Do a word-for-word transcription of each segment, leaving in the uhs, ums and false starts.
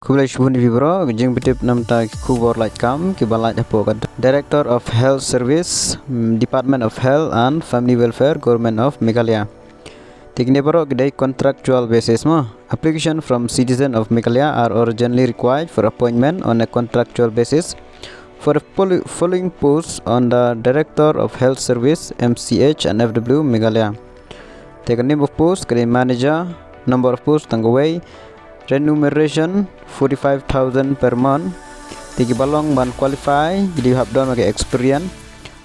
Khublei shibun ïa phi bro, jingpyntip namta ki khubor lait kam kiba lait hapoh ka Director of Health Service, mm, Department of Health and Family Welfare, Government of Meghalaya. Te kine baroh ki dei contractual basis mo. Application from citizen of Meghalaya are urgently required for appointment on a contractual basis for the follow- following posts on the Director of Health Service, M C H and F W, Meghalaya. Te ka name of post ka dei manager, number of post tang kawei, remuneration forty-five thousand per month. Te kiba long ban qualify ki dei hap don ma ka experience,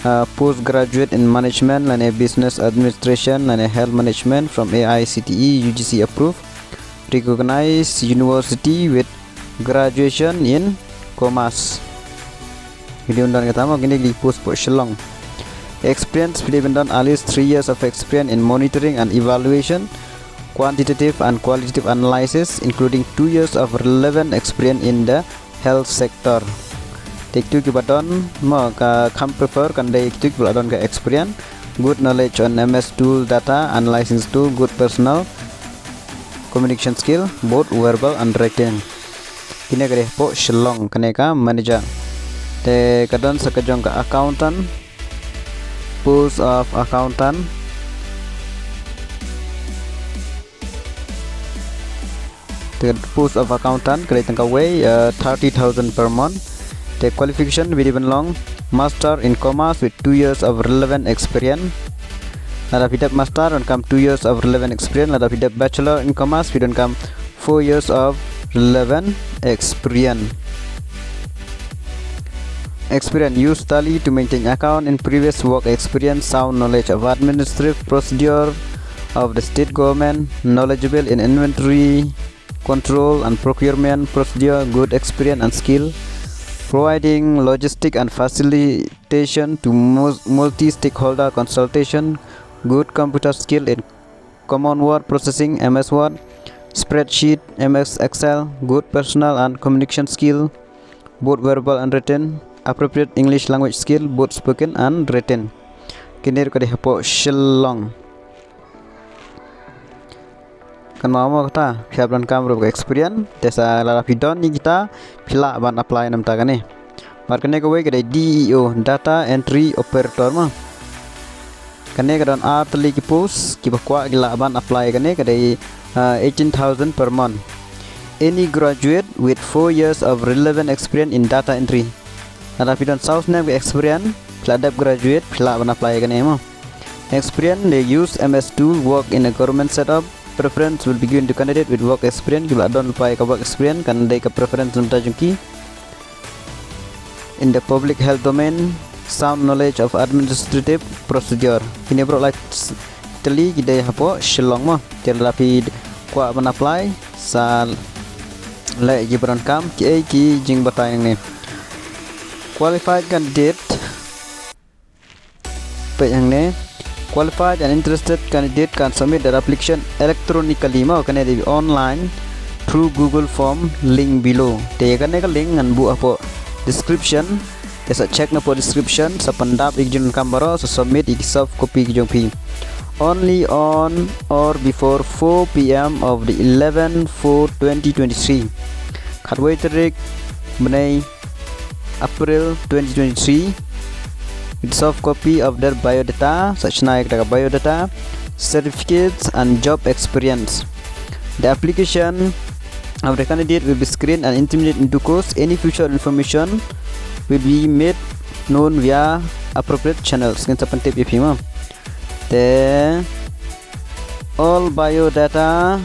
uh, postgraduate in management lane business administration lane health management from A I C T E U G C approved recognized university with graduation in commerce. Ki dei don kata mo, kine ki dei post hapoh Shillong. Experience, phi dei ban don at least three years of experience in monitoring and evaluation, quantitative and qualitative analysis, including two years of relevant experience in the health sector. Te kitu kiba don mo, ka kham prefer kan dei kitu kiba la don ka experience, good knowledge on M S tool, data analysis tool, good personal communication skill, both verbal and written. Kine ka dei hapoh Shillong, kane ka manager. Te ka don sa ka jong ka accountant, post of accountant. Te post of accountant ka dei tang kawei, uh, thirty thousand per month. Te qualification, phi dei ban long master in commerce with two years of relevant experience. Lada phi dep master, donkam two years of relevant experience. Lada phi dep bachelor in commerce, phi donkam four years of relevant experience. Experience, use Tally to maintain account, in previous work experience, sound knowledge of administrative procedure of the state government, knowledgeable in inventory control and procurement procedure, good experience and skill, providing logistic and facilitation to mul- multi-stakeholder consultation, good computer skill in Common Word processing, M S Word, spreadsheet, M S Excel, good personal and communication skill, both verbal and written, appropriate English language skill, both spoken and written. Kine ruh ka dei hapoh Shillong. Kan mo mo kata, phi hap donkam ruh ka experience, te sa lada phi don ïa kita, phi lah ban apply namta kane. Bad kane kawei ka dei D E O, data entry operator mo. Kane ka don ar tylli ki post, kiba kwah ki lah ban apply kane ka dei, uh, eighteen thousand per month. Any graduate with four years of relevant experience in data entry. Lada phi don saw snem ka experience, phi la dep graduate, phi lah ban apply kane mo. Experience, they use M S tool, work in a government setup. Preference will be given to candidate with work experience, kiba la don lypa ïa ka work experience, kan dei ka preference namta jong ki. In the public health domain, sound knowledge of administrative procedure. Kine baroh lai tylli ki dei hapoh Shillong mo. Te lada phi kwah ban apply, sa leh ïa ki ba donkam, kiei ki jingbatai hangne. Qualified candidate, peit hangne. Qualified and interested candidate can submit their application electronically mo, kane dei online through Google form link below. Te kane ka link ngan buh hapoh description. Te sa check na hapoh description, sa pyndap ïa ki jingdonkam baroh, sa submit ïa ki soft copy ki jong phi. Only on or before four p.m. of the eleven four twenty twenty-three. Khatwei tarik bnai April twenty twenty-three, with soft copy of their biodata, sa shna ïa kata ka biodata, certificates and job experience. The application of the candidate will be screened and intimated in due course. Any future information will be made known via appropriate channels. Ngin sa pyntip ïa phi mo. Te all biodata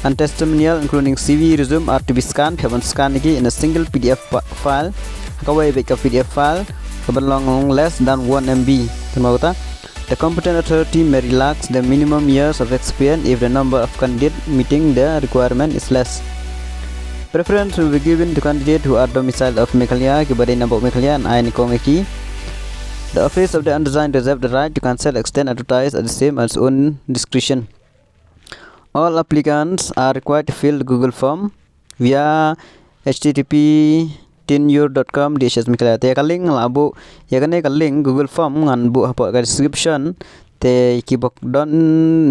and testimonial, including C V, resume, are to be scanned, phi hap ban scan ïa ki in a single P D F pa- file. Ha kawei beit ka P D F file, ka ban long less than one M B. Te mo kata, the competent authority may relax the minimum years of experience if the number of candidate meeting the requirement is less. Preference will be given to candidate who are domicile of Meghalaya, kiba dei na bok Meghalaya, and ai nyngkong ïa ki. The office of the undersigned reserve the right to cancel, extend, advertise at the same at its own discretion. All applicants are required to fill the Google form via H T T P tenure dot com D H S Meghalaya. Te ïa ka link la buh, ïa kane ka link Google form ngan buh hapoh ka description. Te kiba don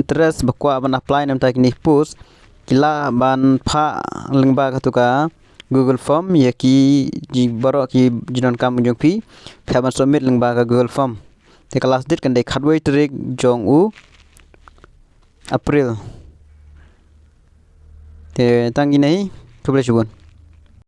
interest ba kwah ban apply namta kine ki post, ki lah ban phah lyngba katu ka Google Form ïa ki jing baroh ki jingdonkam jong phi, phi hap ban submit lyngba ka Google Form. Te ka last date kan dei khatwei tarik jong u April. Te tang kine hi, khublei shibun.